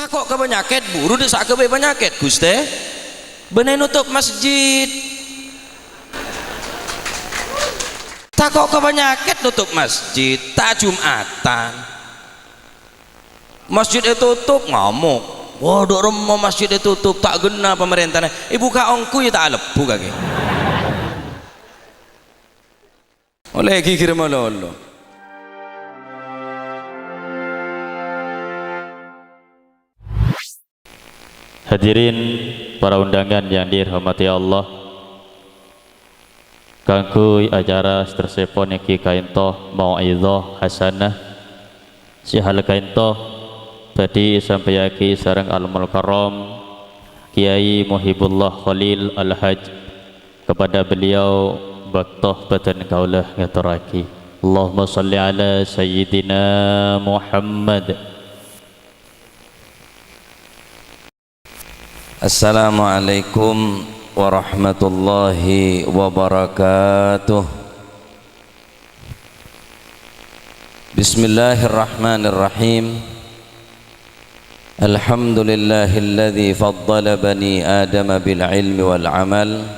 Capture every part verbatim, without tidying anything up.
Tako' ka panyakèt, buru dâ' saghâbây panyakèt, Ghustè. Bânnè notop masjid. Tako' ka panyakèt, notop masjid, ta' Jum'atan. Masjid ètotop, ngamok. Wah, dâ' remma masjid ètotop, ta' ghenna pamarèntana. Èbukka' ongghu, iyâ ta' alebbhu kakè. Ollè ghighir malolo. Hadirin para undangan yang dirahmati Allah, kaangghuy acara saterrossèpon èngghi kaènto mau'izah hasanah sè hal kaènto bhâdhi èsampèyaghi sareng Al-Mukarram Kyai Muhibullah Khalil Al-Hajj. Kepada beliau, bâkto bhâdhân kaulâ ngatorraghi. Allahumma shalli ala Sayyidina Muhammad. Assalamualaikum warahmatullahi wabarakatuh. Bismillahirrahmanirrahim. Alhamdulillahilladzi faddala bani Adama bil ilmi wal amal.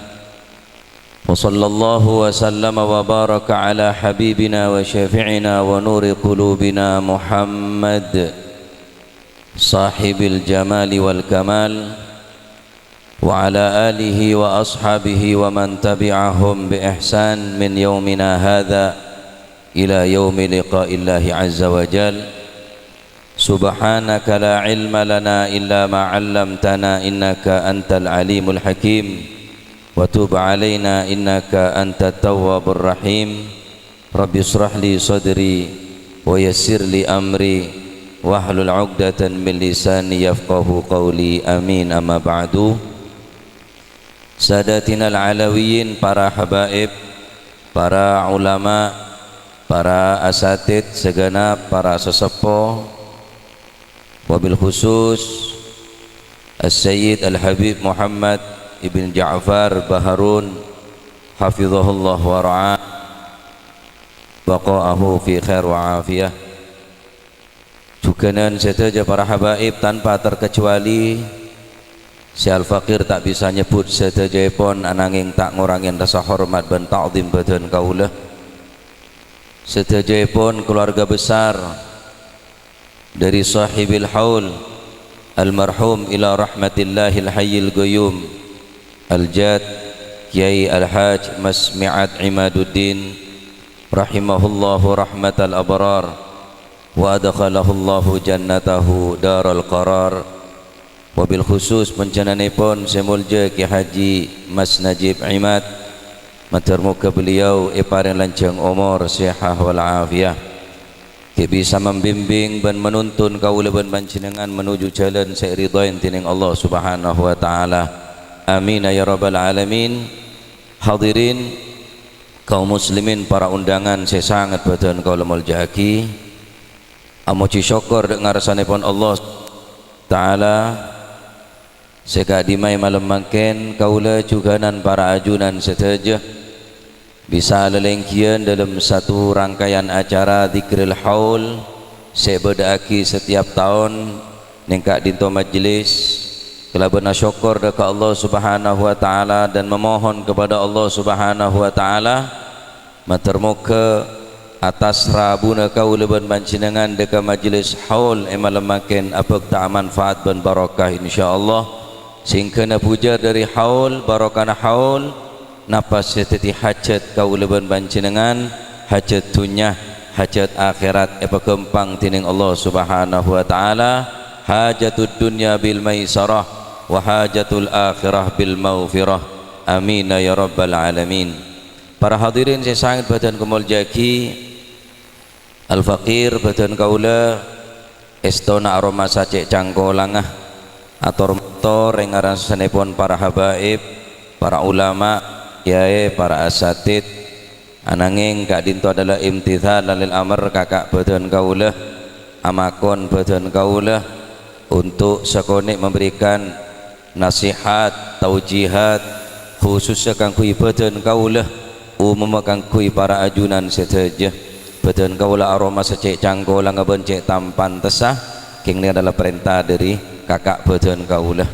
Wa sallallahu wa sallama wa baraka ala habibina wa syafi'ina wa nuri qulubina Muhammad, sahibil jamali wal kamal, wa ala alihi wa ashabihi wa man tabi'ahum bi ihsan min yaumina hadza ila yaumi liqa'illahi azza wa jal. Subhanaka la ilma lana illa ma 'allamtana innaka antal alimul hakim. Wa tub 'alaina innaka antat tawwabur rahim. Rabbi israh li sadri wa yassir li amri wahlul 'uqdatan min lisani yafqahu qawli. Amin. Amma ba'du. Sadatinal Alawiyyin, para habaib, para ulama, para asatid segenap, para seseppo, wabil khusus As-Sayyid Al-Habib Muhammad Ibn Ja'far Baharun, hafizahullah wa ra'ah, baqa'ahu fi khair wa afiyah. Jhughânan sadhâjâ para habaib tanpa terkecuali, sè Al-Faqir ta' bisa nyebbhut sadhâjâèpon, ananging ta' ngorangè rasa hormat bân ta'zim bhâdhân kaulâ. Sadhâjâèpon keluarga besar dari Shahibil Haul, almarhum ila rahmatillahil hayyil qayyum, Al-Jad Kyai Al-Hajj Mas Mi'ad Imaduddin, rahimahullahu rahmatal abrar. Wa adkhalahullahu jannatahu daral qarar. Wabil khusus panjhennengnganèpon sè molja Kè Haji Mas Najib Imad, mator moghâ beliau èparèng lanjhâng omor, sehah wal afiyah, ghi' bisa mambimbing bân manuntun kaulâ bân panjhennengngan manuju jhâlân sè èridhoi dènèng Allah Subhanahu wa Ta'ala. Amin ya rabbal alamin. Hadirin, kaum muslimin, para undangan sè sanget bhâdhân kaulâ molja'aghi, amojhi sokkor dâ' ngarsanèpon Allah Ta'ala sè ka'dimmaè malem mangkèn kaulâ jhughânan para ajunan sadhâjâ bisa lalènggiyân dâlem satu rangkaian acara Dzikril Haul sè èbâdâ'aghi setiap taon neng ka'dinto majelis, kalabân asokkor dâ' ka Allah Subhanahu wa Ta'ala dan memohon kepada Allah Subhanahu wa Ta'ala, mator moghâ attas rabuna kaulâ bân panjhennengngan dâ' ka majelis haul è malem mangkèn abhâkta manfaat bân barokah, insyaallah. Sèngghâna bujâr dâri haul, barokana haul, napa sè dhâddhi hajhât kaulâ bân panjhennengngan, hajhât dhunnya, hajhât akhèrat èpaghâmpang dènèng Allah Subhanahu wa Ta'ala, hajatud dunya bil maisarah, wa hajatul akhirah bil maghfirah. Amin ya rabbal alamin. Para hadirin sè sanget bhâdhân kamolja'aghi, Al-Faqir bhâdhân kaulâ èstona aromasa cè' cangkolanga, ator-mator è ngaran sasennèpon para habaib, para ulama, kèyaè, para asatid. Ananging ka'dinto adalah imtithalan lil amr, kaka' bhâdhân kaulâ, amakon bhâdhân kaulâ untuk sakonè' memberikan nasihat, taujihat, khusussa kaangghuy bhâdhân kaulâ, umumma kaangghuy para ajunan sadhâjâ. Bhâdhân kaulâ aromasa cè' cangkolanga bân cè' tampantessa, kèng nèka adalah parènta dâri kaka' bâdân kaulâ.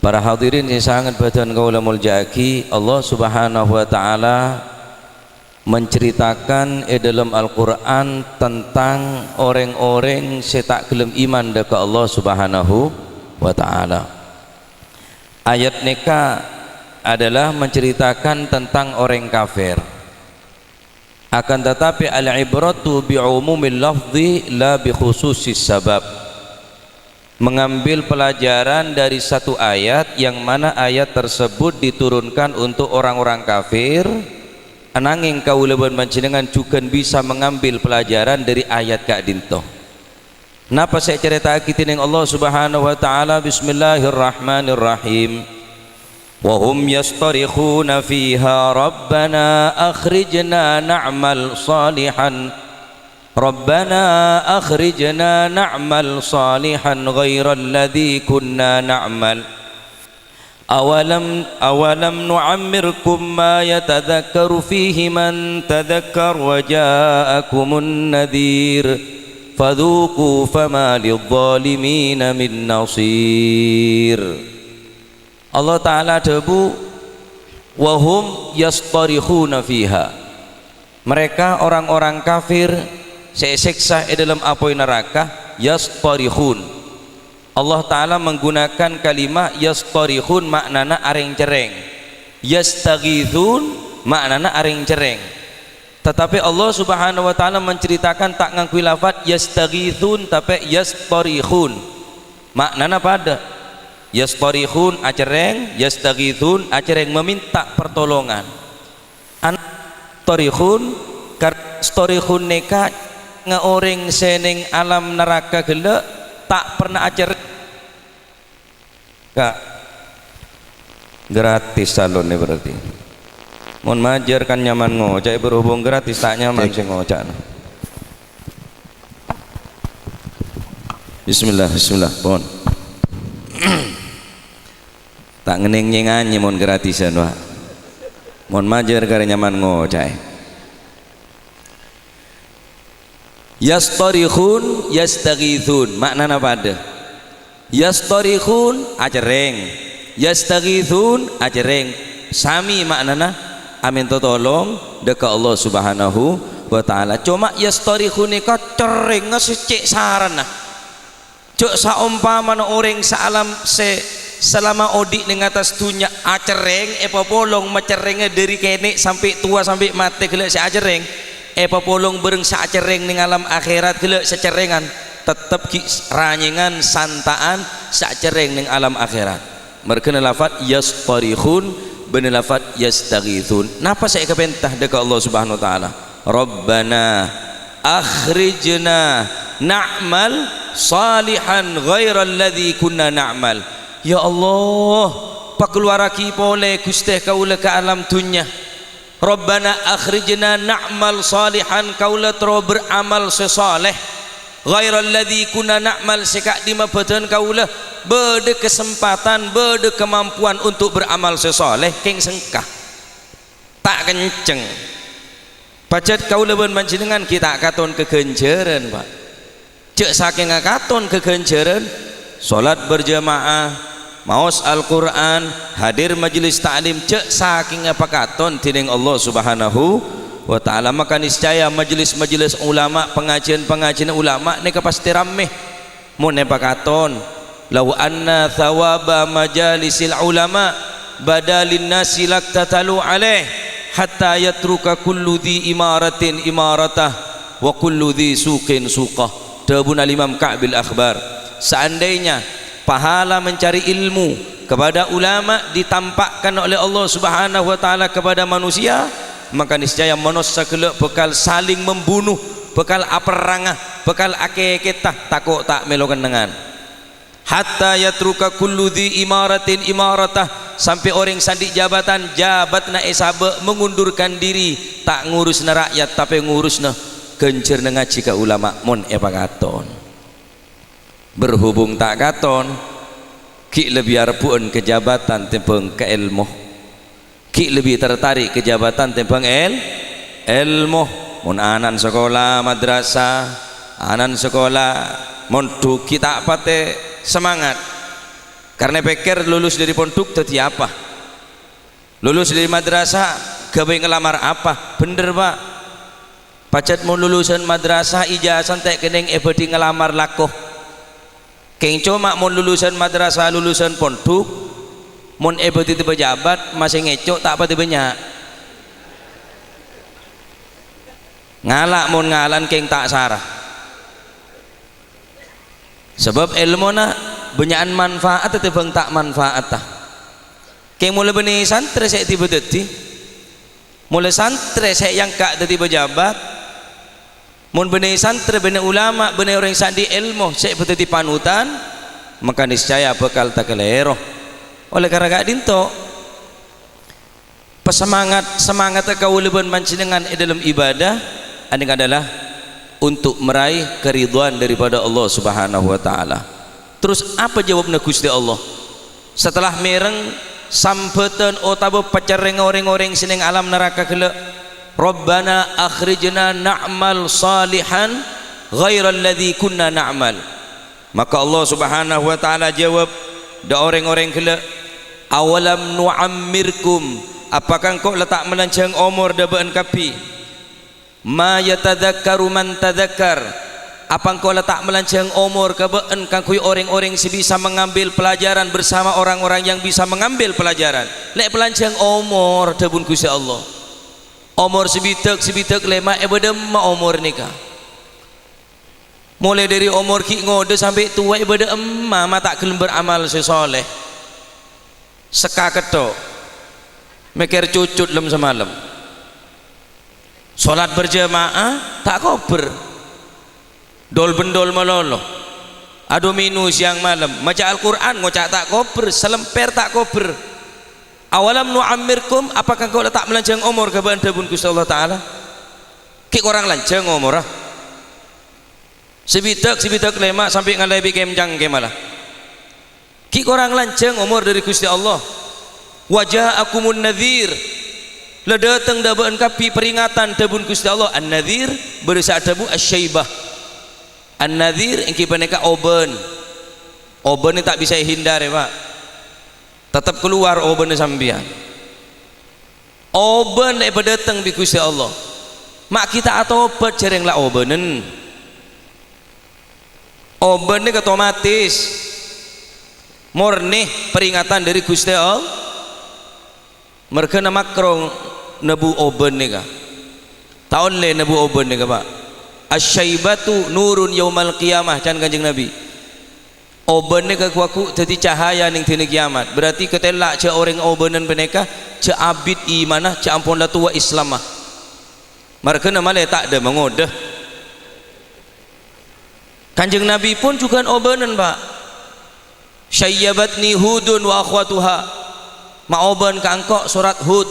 Para hadirin sè sanget bâdân kaulâ molja'aghi, Allah Subhanahu wa Ta'ala menceritakan è dâlem Al-Qur'an tentang orèng-orèng sè ta' ghellem iman dâ' ka Allah Subhanahu wa Ta'ala. Ayat nèka adalah menceritakan tentang orèng kafir. Akan tetapi, al-ibratu bi umumil lafzi la bi khususis sabab. Mengambil pelajaran dari satu ayat yang mana ayat tersebut diturunkan untuk orang-orang kafir, ananging kaulâ bân panjhennengngan jhughân bisa mengambil pelajaran dari ayat ka'dinto. Napa sè ècarèta'aghi dhinèng Allah Subhanahu wa Ta'ala? Bismillahirrahmanirrahim. Wa hum yashtarikhuna fiha, "Rabbana akhrijna na'mal shalihan. Rabbana akhrijna na'mal shalihan ghairal ladzi kunna na'mal. Awalam, awalam nu'ammirkum ma yatadzakkaru fihi man tadzakkar wa ja'akumun nadhir. Fadzuqu fama lidh-dhalimina min nashir." Allah Ta'ala adhâbu, "Wa hum yashtarikhuna fiha." Mereka orang-orang kafir sè èsèksa è dâlem apoy naraka, yashtarikhun. Allah Ta'ala menggunakan kalimat yashtarikhun, ma'nana arèng-cerrèng. Yastaghithun ma'nana arèng-cerrèng. Tetapi Allah Subhanahu wa Ta'ala menceritakan ta' ngangghuy lafat yastaghithun, tapè yashtarikhun. Ma'nana padâ. Yashtarikhun acerrèng, yastaghithun acerrèng, meminta pertolongan. An-, yashtarikhun, kar-, yashtarikhun nèka nga orèng sè neng alam naraka ghellâ' ta' pernah acerrèng. Ka', gratis calonnya berarti. Mon majâr kan nyaman ngoca'è, berhubung gratis ta' nyaman sè ngoca'na. Bismillah, bismillah, pon. Ta' ngeneng nyè-nganyè mon gratisan, Pak. Mon majâr karè nyaman ngoca'è. Yashtarikhun, yastaghithun, ma'nana padâ. Yashtarikhun, acerrèng. Yastaghithun, acerrèng. Sami ma'nana amènta tolong dâ' ka Allah Subhanahu wa Ta'ala. Coma yashtarikhun nèka cerrèngnga sè cè' sarana. Jhâ' saompamana orèng saalam sè salama odi' neng attas dhunnya acerrèng, èpapolong macerrèngnga dâri kènè' sampè' towa sampè' matè ghellâ' sè acerrèng, èpapolong bhâreng sè acerrèng neng alam akhèrat ghellâ' sacerrèngan, tettep ghi' ranyèngan santa'an sè acerrèng neng alam akhèrat. Marghâna lafat yashtarikhun bân lafat yastaghithun. Napa sè èkapènta dâ' ka Allah Subhanahu wa Ta'ala? "Rabbana akhrijna na'mal shalihan ghairal ladzi kunna na'mal." Ya Allah, pakalowaraaghi polè, Ghustè, kaulâ ka alam dhunnya. "Rabbana akhrijna na'mal shalihan," kaulâ terro beramal sè saleh. "Ghairal ladzi kunna na'mal," sè ka'dimma bhâdhân kaulâ bâdâ kasempadhân, bâdâ kamampuan untuk beramal sè saleh, kèng sengka. Ta' kenceng. Pajhât kaulâ bân panjhennengngan ghi' ta' katon kaghânjhârân, Pak. Jhâ' sakènga katon kaghânjhârân, solat berjamaah, maos Al-Qur'an, hadir majelis ta'lim, jhâ' sakènga pakaton dhinèng Allah Subhanahu wa Ta'ala. Maka niscaya majelis-majelis ulama, pangajiân-pangajiân ulama nèka pastè rammè. Mon èpakaton, "Lau anna thawaba majalisil ulama bada linnasi laktatalu alaih, hatta yatruka kullu dzi imaratin imaratah, wa kullu dzi suqin suqah." Dhâbuna Imam Ka'bil Akhbar, "Seandainya pahala mencari ilmu kepada ulama ditampakkan oleh Allah Subhanahu wa Ta'ala kepada manusia, maka niscaya manossa ghellâ' bhâkal saling membunuh, bhâkal aperranga, bhâkal akèkèta, tako' ta' mèlo kennengngan. Hatta yatruka kullu dzi imaratin imaratah," sampè' orèng sè andi' jabatan, jabatna èsabâ', mengundurkan diri, ta' ngurusna ra'yat, tapè ngurusna ghânjhârânna ngajhi ka ulama, mon èpakaton. Berhubung ta' katon, ghi' lebbi arebbu'ân ka jabatan tèmbhâng ka èlmo. Ghi' lebbi tertarik ka jabatan tèmbhâng èl-, èlmo. Mon ana'na sakola madrasah, ana'na sakola mondhuk ghi' ta' patè semangat. Karna pèkkèr lulus dâri pondhuk dhâddhi apa? Lulus dâri madrasah ghâbây ngalamar apa? Bhender, Pa'. Pajhât mon lulusan madrasah ijazah ta' kennèng èbâdhi ngalamar lako. Kèng coma mon lulusan madrasah, lulusan pondhuk, mon èbâdhi pejabat, masè ngèco' ta' padâ bânnya'. Ngala' mon ngalan kèng ta' sara. Sabâb èlmona bânnya'an manfaat atèbhâng ta' manfaata. Kèng molaè bânnè santrè sè èdhibâ dhâddhi, molaè santrè sè èangka' dhâddhi pejabat, mon bânnè santrè, bânnè ulama, bânnè orèng sè andi' èlmo sè èbâdhâddhi panutan, maka niscaya bhâkal takalèro. Olè karana ka'dinto, Pasamangat-, samangatta kaulâ bân panjhennengngan è dâlem ibadah, anèng adalah untuk meraih keridhaan daripada Allah Subhanahu wa Ta'ala. Terros, apa jâwâbbhâ Ghustè Allah? Setelah mèreng sambhâtan otabâ pacerrèngnga rèng-orèng sè neng alam naraka ghellâ', "Rabbana akhrijna na'mal salihan ghairal ladzi kunna na'mal." Maka Allah Subhanahu wa Ta'ala jâwâb dâ' orèng-orèng ghellâ', "Awalam nu'ammirkum, apakah engko' la ta' malanjhâng omor dâ' bâ'ân kabbhi? Ma yatadzakkaru man tadzakkar, apa engko' la ta' malanjhâng omor ka bâ'ân kaangghuy orèng-orèng sè bisa mangambil pelajaran bersama orang-orang yang bisa mangambil pelajaran?" Lè' palanjhâng omor, dhâbuna Ghustè Allah. Omor sabidhâk, sabidhâk lèma' èbâdâ emma omor nèka. Molaè dâri omor ghi' ngodâ sampè' towa èbâdâ emma, ma' ta' ghellem bâr amal sè soleh. Sèka ketto'. Mèkkèr cucut lem samalem. Solat berjamaah ta' kobâr. Dol-bendol malolo. Adomino sèyang malem. Maca Al-Qur'an ngoca' ta' kobâr. Salèmpèr ta' kobâr. "Awalam nu'ammirkum, apakah engko' la ta' malanjhâng omor ka bâ'ân?" dhâbuna Ghustè Allah Ta'ala. Ghi' korang lanjhâng omorra. Sabidhâk, sabidhâk lèma' sampè' ngalèbât kèmcang kèmala. Ghi' korang lanjhâng omor dâri Ghustè Allah. "Wa ja'akumun nadhir." La dâteng dâ' bâ'ân kabbhi peringatan, dhâbuna Ghustè Allah. An-nadhir, bâdâ sè adhâbu asy-syaibah. An-nadhir èngghi panèka obân. Obân nè ta' bisa èhindar, yâ, Pa'. Teptep kalowar obânna sampèyan. Obân la èpadâteng bi' Ghustè Allah. Ma' ghi' ta' atobhât jhârèng la obânen. Obân nèka otomatis mornè peringatan dâri Ghustè Allah. Marghâna makro nebbhu obân nèka. Ta' ollè nebbhu obân nèka, Pa'. "Asy-syaibatu nurun yaumal qiyamah," can Kanjeng Nabi. Obân nèka ghu-, ghu-, dhâddhi cahaya neng dina kiyamat. Berarti katella' jhâ' orèng obânan panèka jhâ' abit imanna, jhâ' ampon la towa Islamma. Marghâna malè ta' dâ' mangodâ. Kanjeng Nabi pon jhughân obânan, Pa'. "Syayyabatni Hudun wa akhwatuha." Ma' obân ka engko' sorat Hud.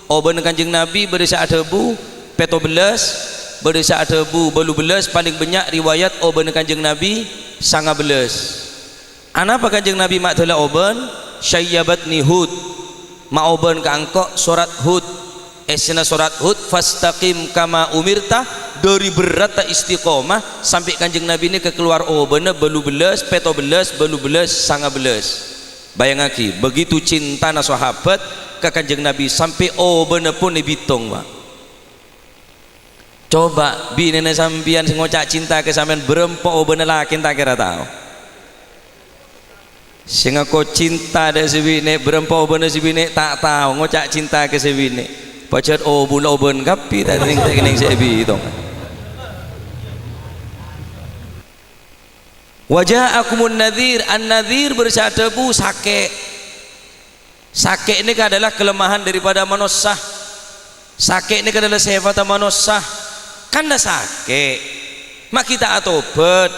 Obânna Kanjeng Nabi bâdâ sè adhâbu pètto bellâs, bâdâ sè adhâbu bâllu bellâs, palèng bânnya' riwayat obânna Kanjeng Nabi sanga bellâs. Anapa Kanjeng Nabi ma' dâla obân? "Syayyabatni Hud." Ma' obân ka engko' sorat Hud. Essèna sorat Hud, "Fastaqim kama umirta," dâri berrâtta istiqomah, sampè' Kanjeng Nabi nèka kalowar obânna bâllu bellâs, pètto bellâs, bâllu bellâs, sanga bellâs. Bayangaghi, begitu cintana sahabat ka Kanjeng Nabi, sampè' obânna pon èbitong, Pa'. Coba, binèna sampèyan sè ngoca' cinta ka sampèyan, bârâmpa obânna lakèna ta' kèra tao. Sè ngako cinta dâ' sè binè', bârâmpa obânna sè binè' ta' tao ngoca' cinta ka sè binè'. Pajhât obânna obân kabbhi, ta' neng-, ta' kennèng sè èbitong. "Wa ja'akumun nadhir," an-nadhir bâdâ sè adhâbu sakè'. Sakè' nèka adalah kelemahan daripada manossa. Sakè' nèka adalah sèfatta manossa. Kan la sakè', ma' ghi' ta' atobhât.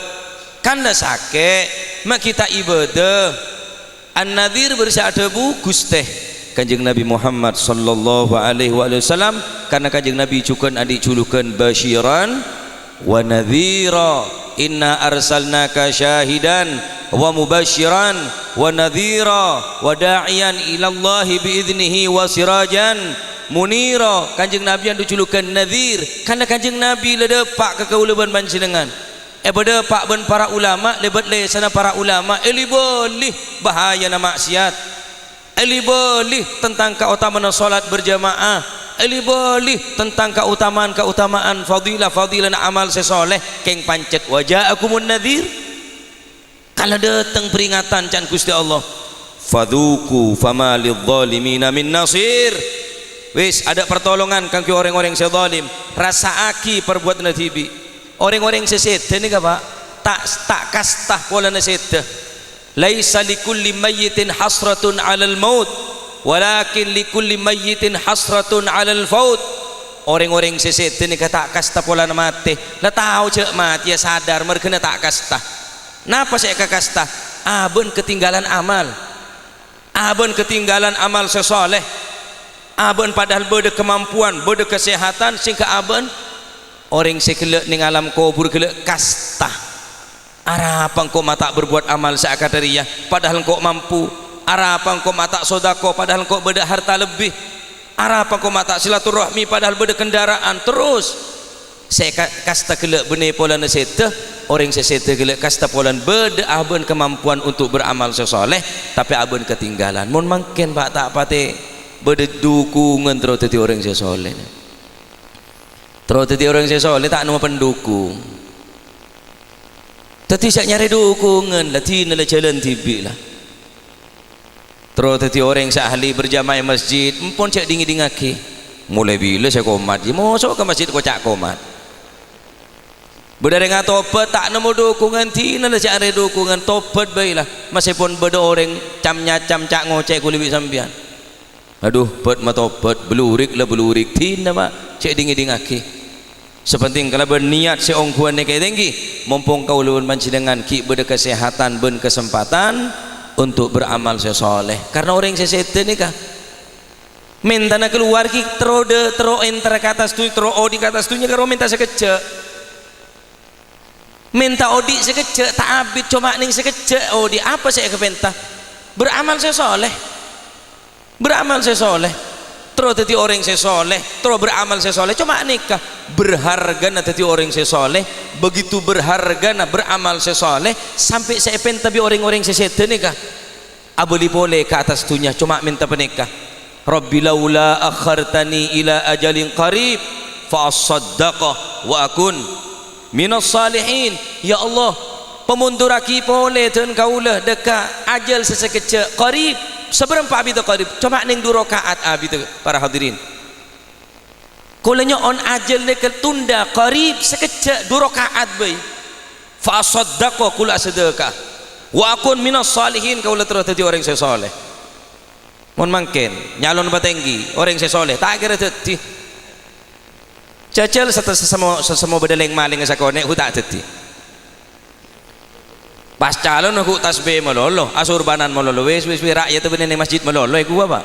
Kan la sakè', ma' ghi' ta' ibâdâ. An-Nadhir bâdâ sè adhâbu, "Ghustè." Kanjeng Nabi Muhammad sallallahu alaihi wasallam, karna Kanjeng Nabi jhughân andi' julukan Basyiran wa Nadhira. "Inna arsalnaka syahidan wa mubasyiran wa nadhira wa da'iyan ilallahi bi idznihi wa sirajan munira." Kanjeng Nabi andi' julukan Nadhir, karna Kanjeng Nabi la dâpa' ka kaulâ bân panjhennengngan. Èpadâpa' bân para ulama, lèbât lèsanna para ulama, èli-bâli bahayana ma'siyat. Èli-bâli tentang kaotamana sholat berjamaah. Èli-bâli tentang kaotamaan-kaotamaan fadilah-fadilana amal sè sholeh. Kèng pancèt, "Wa ja'akumun nadhir." Kala dâteng peringatan ca'na Ghustè Allah. "Fadzuqu fama lidzalimina min nasir." Wis, adâ' partolongan kaangghuy orèng-orèng sè zalim. Rassa'aghi parbuwâtanna dhibi'. Orèng-orèng sè sèdhâ nèka, Pa', ta', ta' kasta polana sèdhâ. "Laisa likulli mayyitin hasratun 'alal maut, walakin likulli mayyitin hasratun 'alal faut." Orèng-orèng sè sèdhâ nèka ta' kasta polana matè. La tao jâ' matèya sadar, marghâna ta' kasta. Napa sè èkakasta? Abâ'na ketinggalan amal. Abâ'na ketinggalan amal sè sholeh. Abâ'na padahal bâdâ kamampuan, bâdâ kasèhatan, sèngghâ abâ'na orèng sè ghellâ' neng alam kobhur ghellâ' kasta. Arapa engko' ma' ta' berbuat amal sè akadhâ rèya, padahal engko' mampu? Arapa engko' ma' ta' sodako, padahal engko' bâdâ harta lebbi? Arapa engko' ma' ta' silaturahmi, padahal bâdâ kendaraan? Terros, sè ka-, kasta ghellâ' bânnè polana sèdhâ, orèng sè sèdhâ ghellâ' kasta polana bâdâ abâ'na kamampuan untuk beramal sè sholeh, tapè abâ'na ketinggalan. Mon mangkèn, Pa', ta' patè bâdâ dhukungan terro dhâddhi orèng sè sholeh. Terro dhâddhi orèng sè sholeh ta' nemmo pendukung. Dhâddhi sè nyarè dhukungan, la dinah la jhâlân dhibi', la. Terro dhâddhi orèng sè ahli berjamaah è masjid, empon sè ding-ngèdingngaghi. Molaè bilâ sè komat, yâ moso' ka masjid koca' komat. Bâdâ orèng atobhât, ta' nemmo dhukungan, dinah la sè arè dhukungan, tobhât bhâi, la. Maskèpon bâdâ orèng cam-nyacam, ca'-ngoca' ghuli bi' sampèyan. Adhu, bât matobhât, bâlurik la bâlurik, dinah, Pa', sè ding-ngèdingngaghi. Sè pentèng kalabân niyat sè ongghuwân nèka ètèngghi, mompong kaulâ bân panjhennengngan ghi' bâdâ kasèhatan bân kasempatan untuk beramal sè sholeh. Karna orèng sè sèdhâ nèka, mèntana kalowar ghi' terro dâ-, terro èntara ka attas dhunnya, terro odi' ka attas dhunnya, karo mènta sakejjhâ'. Mènta odi' sakejjhâ', ta' abit, coma neng sakejjhâ' odi'. Apa sè èkapènta? Beramal sè sholeh. Beramal sè sholeh. Terro dhâddhi orèng sè sholeh, terro beramal sè sholeh. Coma nèka, berhargana dhâddhi orèng sè sholeh, begitu berhargana beramal sè sholeh, sampè' sè èpènta bi' orèng-orèng sè sèdhâ nèka. Abâli polè ka attas dhunnya, coma mènta panèka, "Rabbi laula akhartani ila ajalin qarib, fa assaddaqa wa akun minas shalihin." Ya Allah, pamondhurraghi polè dhân kaulâ dâ' ka ajhâl sè sakejjhâ', qarib, sabârâmpa abiddhâ qarib, coma neng du raka'at abiddhâ, para hadirin. Kaulâ nyo'on ajhâl nèka tunda, qarib, sakejjhâ', du raka'at bhâi. Fa assaddaqa, kaulâ asadhâka. Wa akun minas shalihin, kaulâ terro dhâddhi orèng sè sholeh. Mon mangkèn, nyalon patèngghi, orèng sè sholeh, ta' kèra dhâddhi. Jhâjhâl sè-, sè-, semmo, sè-, semmo bâdâ lèng-malèng sakonè', ghu ta' dhâddhi. Pas calon ghu tasbih malolo, asurbanan malolo, wis, wis, wis, ra'yat bânnè neng masjid malolo, è ghuwâ, Pa'.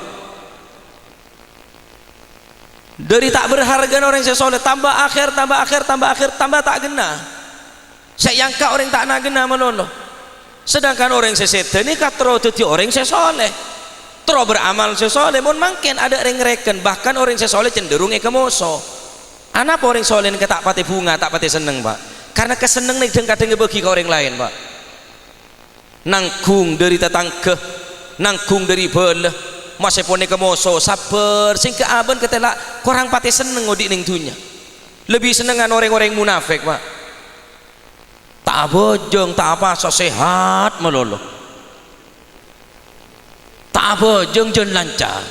Dhâri ta' berhargana orèng sè sholeh, tamba akhèr, tamba akhèr, tamba akhèr, tamba ta' ghenna. Sè èangka' orèng ta' na-ghenna malolo. Sedangkan orèng sè sèdhâ nèka terro dhâddhi orèng sè sholeh. Terro beramal sè sholeh. Mon mangkèn adâ' rèng-rèken, bahkan orèng sè sholeh cenderung èkamoso. Anapa orèng sholeh nèka ta' patè bhunga, ta' patè senneng, Pa'? Karna kasennengngan dhâng-kadhâng èbâghi ka orèng laèn, Pa'. Nangghung dhâri tatangghâ, nangghung dhâri bhâlâ, maskèpon èkamoso, sabbhâr, sèngghâ abâ'na katèla' korang patè senneng odi' neng dhunnya. Lebbi sennengngan orèng-orèng munafèk, Pa'. Ta' abhâjâng, ta' apasa, sehat malolo. Ta' abhâjâng, jhân lancar.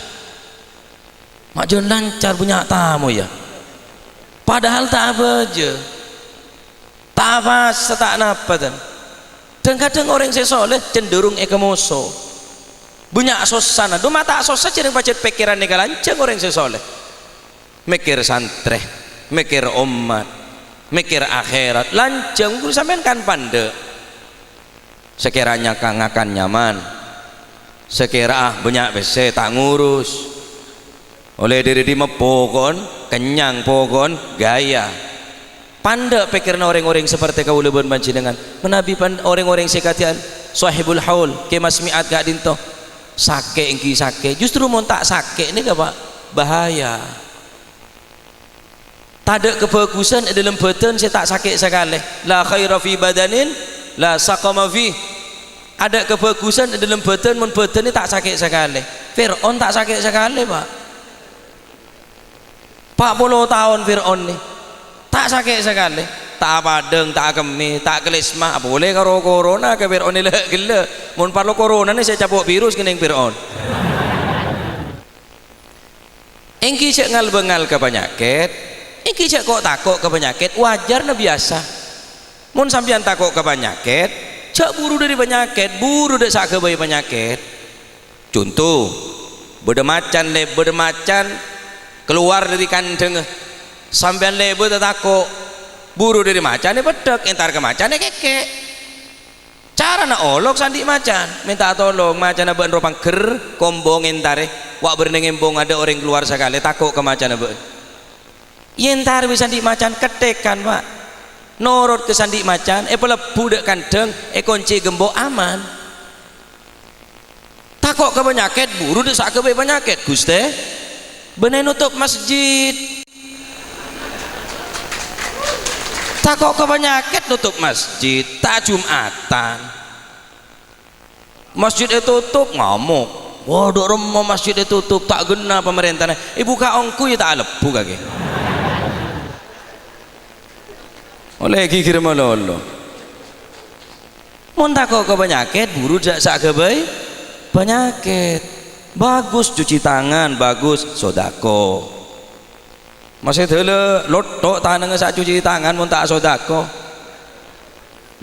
Ma' jhân lancar bânnya' tamoyya. Padahal ta' abhâjâng. Ta' apasa, ta' napa, tan. Dhâng-kadhâng orèng sè sholeh cenderung èkamoso. Bânnya' sossana. Dhu ma' ta' sossa, jhâreng pajhât pèkkèran nèka lanjhâng orèng sè sholeh. Mèkkèr santrè, mèkkèr ommat, mèkkèr akhèrat. Lanjhâng, ghun sampèyan kan pandâ'. Sakèrana ka-, ngakan nyaman. Sakèra, ah, bânnya' pèssè, ta' ngurus. Ollè dhâri dimma poko'en, kennyang poko'en, ghâjâ. Pandâ' pèkkèranna orèng-orèng saperte kaulâ bân panjhennengngan. Manabi pan-, orèng-orèng sè kadhiyâ'ân Sohibul Haul, Kè Mas Mi'ad ka'dinto. Sakè' ènggi sakè'. Justru mon ta' sakè' nèka, Pa', bahaya. Adâ' kabhâghusân è dhâlem bhâdhân sè ta' sakè' sakalè. "La khaira fi badanin la saqama fi." Adâ' kabhâghusân è dhâlem bhâdhân mon bhâdhânna ta' sakè' sakalè. Fir'aun ta' sakè' sakalè, Pa'. Pa' polo taon Fir'aun nè. Ta' sakè' sakalè. Ta' apadhâng, ta' akemmè, ta' kalèsma. Apolè karo korona ka Fir'aun la ghellâ'. Mon parlo korona nè sè capo' virus kennèng Fir'aun. Èngghi jhâ' ngal-bângal ka panyakèt, èngghi jhâ' ko'-tako' ka panyakèt, wajar na biyasa. Mon sampèyan tako' ka panyakèt, jhâ' buru dhâri panyakèt, buru dhâ' sè aghâbây panyakèt. Conto, bâdâ macan lè-, bâdâ macan kalowar dhâri kandhângnga. Sampèyan lèbât tako', buru dhâri macan èpeddhâk, entar ka macan èkèkè'. Carana olok sè andi' macan, mènta tolong, macanna bâ'na ro pangghâr, kombong èntarè, wa' bârnè ngembong adâ' orèng kalowar sakalè, tako' ka macanna bâ'na. Yè èntar bi' sè andi' macan, ketthèkan, Pa'. Norot ka sè andi' macan, èpalebbhu dhâ' kandhâng, èkoncè gembok, aman. Tako' ka panyakèt, buru dhâ' sè aghâbây panyakèt, Ghustè. Bânnè notop masjid. Tako' ka panyakèt notop masjid, ta' Jumatan. Masjid ètotop, ngamok. Wah, dâ' remma masjid ètotop, ta' ghenna pamarèntana. Èbukka' ongghu ya ta' alebbhu kakè. Ollè ghighir malolo. Mon tako' ka panyakèt, buru dhâ' sè aghâbây panyakèt. Bagus cuci tangan, bagus sodako. Masè dâlâ lotto' tanangnga sè cuci tangan mon ta' sodako.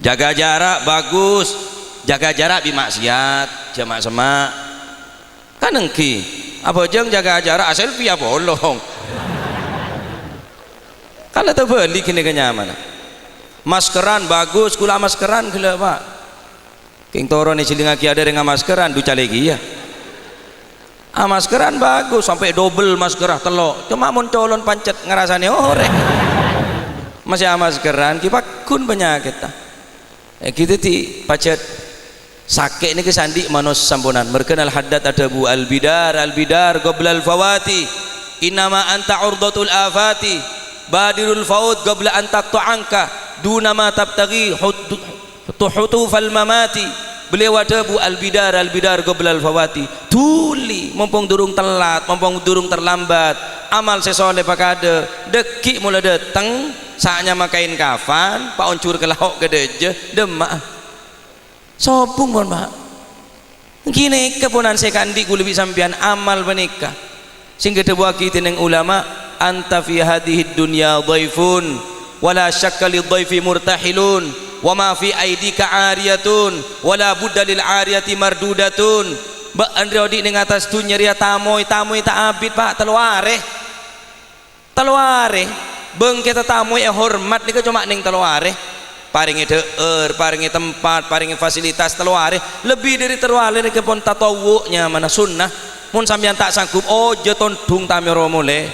Jaga jarak bagus, jaga jarak bi' maksiat, jhâ' ma'-semma'. Kan èngghi, abhâjâng jaga jarak, a-selfie apolong. Kan la tabâli' ghânèka nyamana. Maskeran bagus, kaulâ amaskeran ghellâ', Pa'. Kèng toron èjhilingngaghi adâ' rèng amaskeran, du calè kèya. Amaskeran bagus, sampè' dobel maskerra tello'. Coma mon colon pancet ngarasanè orèng. Masè amaskeran, ghi' pagghun panyakètta. Eh, ghi' dhâddhi pajhât sakè' nèka sè andi' manossa samponan. Mèrghâna Al-Haddad adhâbu, "Al-bidar, al-bidar, qoblal fawati. Innama anta urdatul afati. Badirul faut qobla an taqta'anka. Dunama tabtaghi hud-, tuhutufal mamati." Beliau adhâbu, "Al-bidar, al-bidar qoblal fawati." Dhuli, mompong durung telat, mompong durung terlambat. Amal sè solè pakadâ, dhâggi' mola dâteng, sa'nyama kaèn kafan, paonjhur ka lao' ka dâjâ, dâmma'a. Sobung, pon, Pa'. Ghânèka ponan sè èkaandi' kaulâ bi' sampèyan, amal panèka. Sè èdhâbuwaghi dhinèng ulama, "Anta fi hadhihid dunya dhaifun, wa la syakka lid dhaifi murtahilun, wa ma fi aidika ariyatun, wa la budda lil ariyati mardudatun." Bâ'na rèya odi' nèng attas dhunnya rèya tamoy, tamoy ta' abit, Pa', tello arè. Tello arè, bângkè tatamoy èhormat nèka coma nèng tello arè. Parèngè dhâ'âr, parèngè tempat, parèngè fasilitas tello arè. Lebbi dhâri tello arè nèka pon tatawwu' nyamana sunnah. Mon sampèyan ta' sanggup, ojhâ tondhung tamèro molè.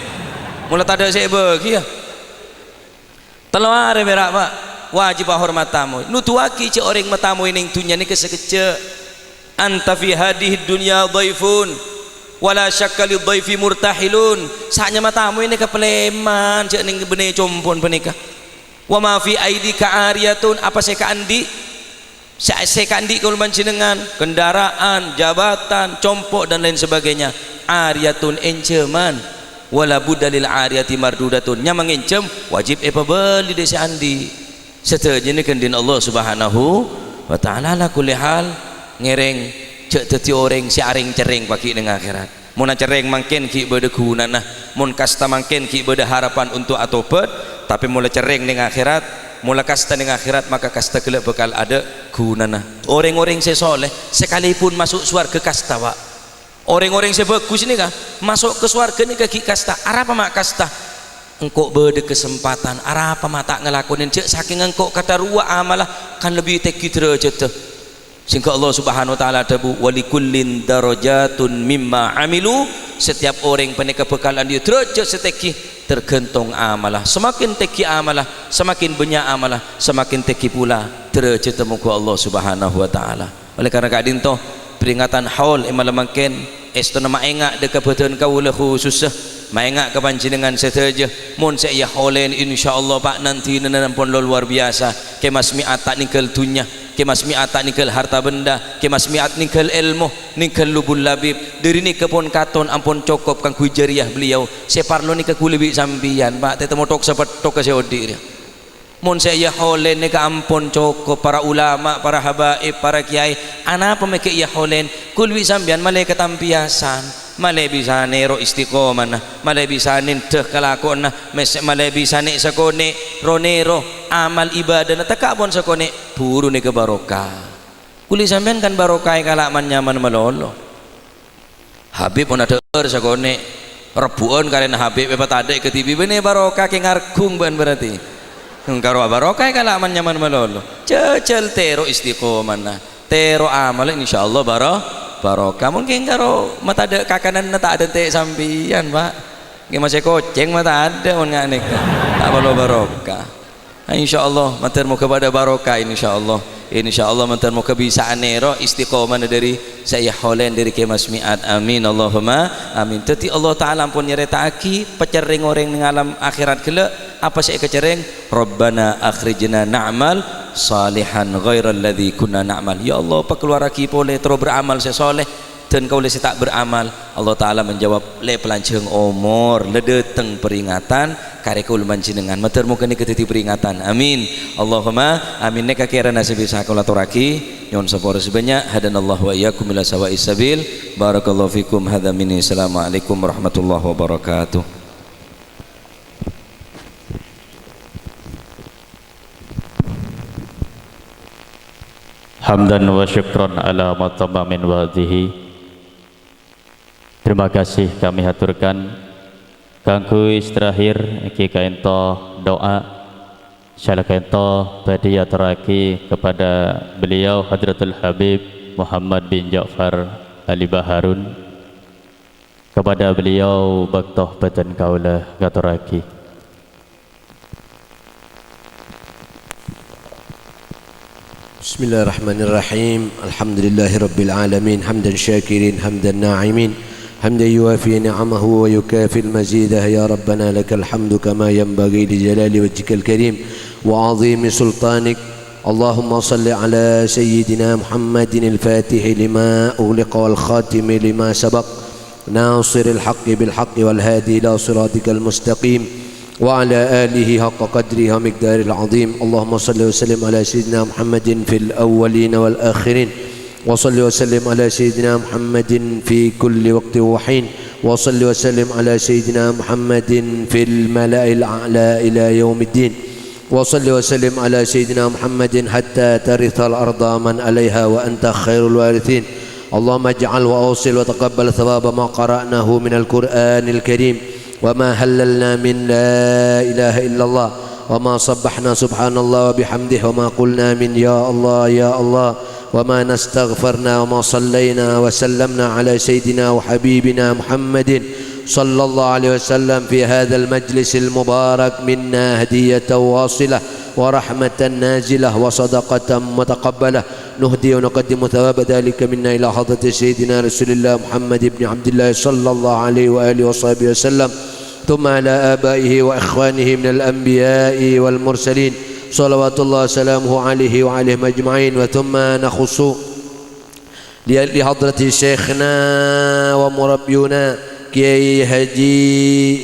Mola tadâ' sè èbâghiyâ. Tello arè pèra', Pa'. Wajib ahormat tamoy. Noduwaghi jhâ' orèng matamoy nèng dhunnya nèka sakejjhâ'. "Anta fi hadhihid dunya dhaifun, wa la syakka lid dhaifi murtahilun." Sa'nyama tamoy nèka palèman, jhâ' nèng bânnè compon panèka. "Wa ma fi aidika ariyatun," apa sè èkaandi'? Sè, sè èkaandi' kaulâ panjhennengngan, kendaraan, jabatan, compo', dan lain sebagainya. Ariyatun, ènjhâman. "Wa la budda lil ariyati mardudatun." Nyama ngènjhâm, wajib èpabâli dhâ' sè andi'. Sadhâjâna ghândhina Allah Subhanahu wa Ta'ala. Ala kulli hal, ngèrèng jhâ' dhâddhi orèng sè arèng-cerrèng paghi' nèng akhèrat. Mon acerrèng mangkèn ghi' bâdâ ghunana, mon kasta mangkèn ghi' bâdâ harapan untuk atobât, tapè mola cerrèng nèng akhèrat, mola kasta nèng akhèrat, maka kasta ghellâ' bhâkal adâ' ghunana. Orèng-orèng sè soleh, sakalèpon maso' sowarghâ kasta, Pa'. Orèng-orèng sè bhâghus nèka maso' ka sowarghâ nèka ghi' kasta. Arapa ma' kasta? Engko' bâdâ kasempadhân, arapa ma' ta' ngalakonè, jhâ' sakèng engko' kadhâruwâ amalla kan lebbi tèngghi dârâjhâddhâ. Sèngghâ Allah Subhanahu wa Ta'ala adhâbu, "Wa likullin darajatun mimma amilu." Setiap orèng panèka bhâkal andi'â dârâjhât sè tèngghi, tergantung amalla. Semakin tèngghi amalla, semakin bânnya' amalla, semakin tèngghi pola dârâjhâddhâ mongghu Allah Subhanahu wa Ta'ala. Oleh karena ka'dinto, peringatan haul è malem mangkèn, Èstona maènga' dâ' ka bhâdhân kaulâ khusussa, maènga' ka panjhennengngan sadhâjâ, mon sè èyaholèn, insyaallah, Pa', nan-dinanna ampon lo-, luar biasa. Kè Mas Mi'at ta' nèngghâl dhunnya, Kè Mas Mi'at ta' nèngghâl harta benda, Kè Mas Mi'at nèngghâl èlmo, nèngghâl lubul labib. Dâri nèka pon katon ampon cokop kaangghuy jariyah beliau. Sè parlo nèka kaulâ bi' sampèyan, Pa', tètè mothok sapèttoka sè odi' rèya. Mon sè èyaholèn nèka ampon cokop, para ulama, para habaib, para kèyaè. Anapa mè' ghi' èyaholèn? Kaulâ bi' sampèyan malè ka tampiyasan, malè bisa nèro istiqomana, malè bisa nèndhâ kalakowanna, mèssè malè bisa nè'-sakonè', ro-nèro amal ibadana, tèkka' pon sakonè', buru nèka barokah. Kaulâ sampèyan kan barokah è kala' man-nyaman malolo. Habib mon adhâ'âr sakonè', rebbhu'ân karèna Habib èpatadâ' è kadhibi', bânnè barokah kè ngarghung bâ'ân berarti. Karo barokah è kala' man-nyaman malolo. Jhâjhâl tèro istiqomana, tèro amalla, insyaallah baro-, barokah. Mon kèng karo matadâ' kakananna ta' adântè' sampèyan, Pa'. Kè masè kocèng matadâ' mon nga' nèka. Ta' parlo barokah. Nah, insyaallah, mator moghâ padâ barokah, insyaallah. Insyaallah, mator moghâ bisa nèro istiqomana dâri sè èyaholèn dâri Kè Mas Mi'at. Amin, Allahumma amin. Dâddhi, Allah Ta'ala ampon nyarèta'aghi pacerrèng orèng neng alam akhèrat ghellâ'. Apa sè èkacerrèng? "Rabbana akhrijna na'mal shalihan ghairal ladzi kunna na'mal." Ya Allah, pakalowar aghi polè terro beramal sè sholeh. Dan kaulâ sè ta' beramal. Allah Ta'ala menjawab, "Lè palanjhâng omor, la dâteng peringatan, karè kaulâ manjhennengngan." Mator moghâ nèka dâddhi peringatan. Amin. Allahumma amin. Nèka kèrana sè bisa kaulâ atorraghi. Nyo'on sapora sè bânnya'. Hadanallahu wa iyyakum ila sawa'is sabil. Barakallahu fikum. Hadza minni. Assalamualaikum warahmatullahi wabarakatuh. Hamdan wa syukran ala ma tamma min wa'dhihi. Terima kasih kami haturkan. Kaangghuy sè terakhir, èngghi ka'ento doa. Sala ka'ento badhâ èyatorraghi kepada beliau Hadratul Habib Muhammad bin Ja'far Ali Baharun. Kepada beliau bâkto bhâdhân kaulâ ngatorraghi. بسم الله الرحمن الرحيم. الحمد لله رب العالمين. حمدا شاكرين، حمدا ناعمين، حمدا يوافي نعمه ويكافئ مزيده. يا ربنا لك الحمد كما ينبغي لجلال وجهك الكريم وعظيم سلطانك. اللهم صل على سيدنا محمد الفاتح لما أغلق والخاتم لما سبق ناصر الحق بالحق والهادي إلى صراطك المستقيم وعلى آله حق قدره ومقداره العظيم. اللهم صل وسلم على سيدنا محمد في الأولين والآخرين، وصل وسلم على سيدنا محمد في كل وقت وحين، وصل وسلم على سيدنا محمد في الملأ الأعلى إلى يوم الدين. وصل وسلم على سيدنا محمد حتى ترث الأرض من عليها وأنت خير الوارثين. اللهم اجعل وأوصل وتقبل ثواب ما قرأناه من القرآن الكريم وما هللنا من لا إله إلا الله وما سبحنا سبحان الله وبحمده وما قلنا من يا الله يا الله وما نستغفرنا وما صلينا وسلمنا على سيدنا وحبيبنا محمد صلى الله عليه وسلم في هذا المجلس المبارك منا هدية واصلة ورحمة نازلة وصدقة متقبلة. نهدي ونقدم ثواب ذلك منا إلى حضرة سيدنا رسول الله محمد بن عبد الله صلى الله عليه وآله وصحبه وسلم، ثم على آبائه وإخوانه من الأنبياء والمرسلين، صلوات الله وسلامه عليه وعليهم أجمعين. وثم نخص لحضرة شيخنا ومربينا كياي حاجي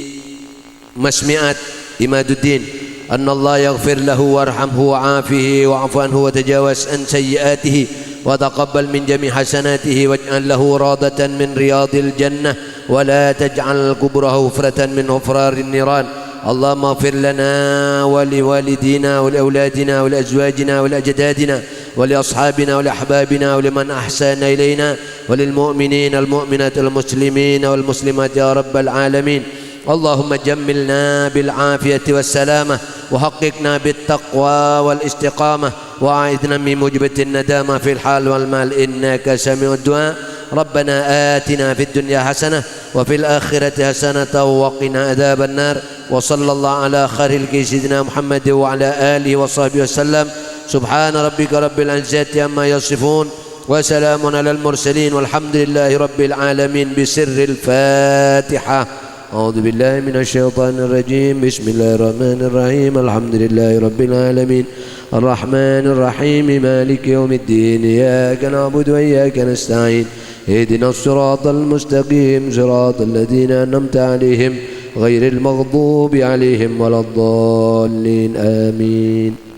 مسمعت عماد الدين، أن الله يغفر له وارحمه وعافه واعف عنه وتجاوز عن سيئاته وتقبل من جميع حسناته واجعل له روضة من رياض الجنة ولا تجعل قبره حفرة من حفر النيران. اللهم اغفر لنا ولوالدينا ولأولادنا ولأزواجنا ولأجدادنا ولأصحابنا ولأحبابنا ولمن أحسن إلينا وللمؤمنين والمؤمنات والمسلمين والمسلمات يا رب العالمين. اللهم جملنا بالعافية والسلامة وحققنا بالتقوى والاستقامة وأعذنا من موجبات الندامة في الحال والمال إنك سميع الدعاء. ربنا آتنا في الدنيا حسنة وفي الآخرة حسنة وقنا عذاب النار. وصلى الله على خير خلقه سيدنا محمد وعلى آله وصحبه وسلم. سبحان ربك رب العزة عما يصفون. وسلام على المرسلين والحمد لله رب العالمين بسر الفاتحة. أعوذ بالله من الشيطان الرجيم. بسم الله الرحمن الرحيم. الحمد لله رب العالمين. الرحمن الرحيم. مالك يوم الدين. إياك نعبد وإياك نستعين. اهدنا الصراط المستقيم. صراط الذين أنعمت عليهم غير المغضوب عليهم ولا الضالين. آمين.